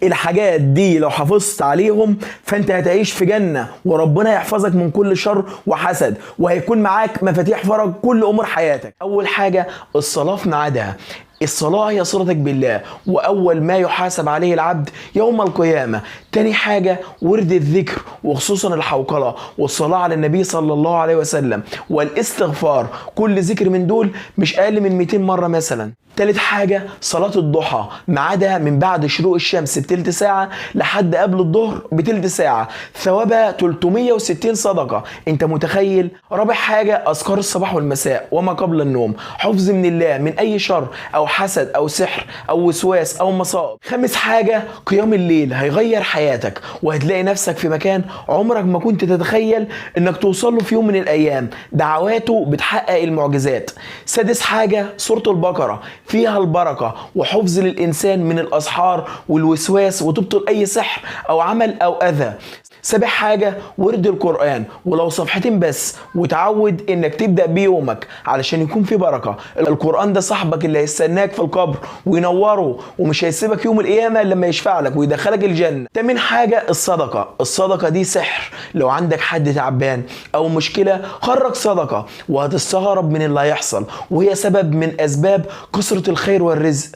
الحاجات دي لو حافظت عليهم فانت هتعيش في جنة، وربنا يحفظك من كل شر وحسد، وهيكون معاك مفاتيح فرج كل امور حياتك. اول حاجة الصلاة في ميعادها. الصلاة هي صلتك بالله، وأول ما يحاسب عليه العبد يوم القيامة. تاني حاجة ورد الذكر، وخصوصا الحوقلة والصلاة على النبي صلى الله عليه وسلم والاستغفار، كل ذكر من دول مش أقل من 200 مرة مثلا. تالت حاجة صلاة الضحى، ميعادها من بعد شروق الشمس بتلت ساعة لحد قبل الظهر بتلت ساعة، ثوابها 360 صدقة، انت متخيل؟ رابع حاجة أذكار الصباح والمساء وما قبل النوم، حفظ من الله من أي شر أو حسد أو سحر أو وسواس أو مصائب. خامس حاجة قيام الليل، هيغير حياتك وهتلاقي نفسك في مكان عمرك ما كنت تتخيل انك توصل له في يوم من الأيام، دعواته بتحقق المعجزات. سادس حاجة سورة البقرة، فيها البركة وحفظ للإنسان من الأسحار والوسواس وتبطل أي سحر أو عمل أو أذى. سابع حاجة ورد القرآن، ولو صفحتين بس، وتعود انك تبدأ بيومك علشان يكون في بركة. القرآن ده صاحبك اللي هيستناك في القبر وينوره، ومش هيسيبك يوم القيامة لما يشفع لك ويدخلك الجنة. تامن حاجة الصدقة، الصدقة دي سحر، لو عندك حد تعبان او مشكلة خرج صدقة وهتستغرب من اللي هيحصل، وهي سبب من اسباب كثرة الخير والرزق.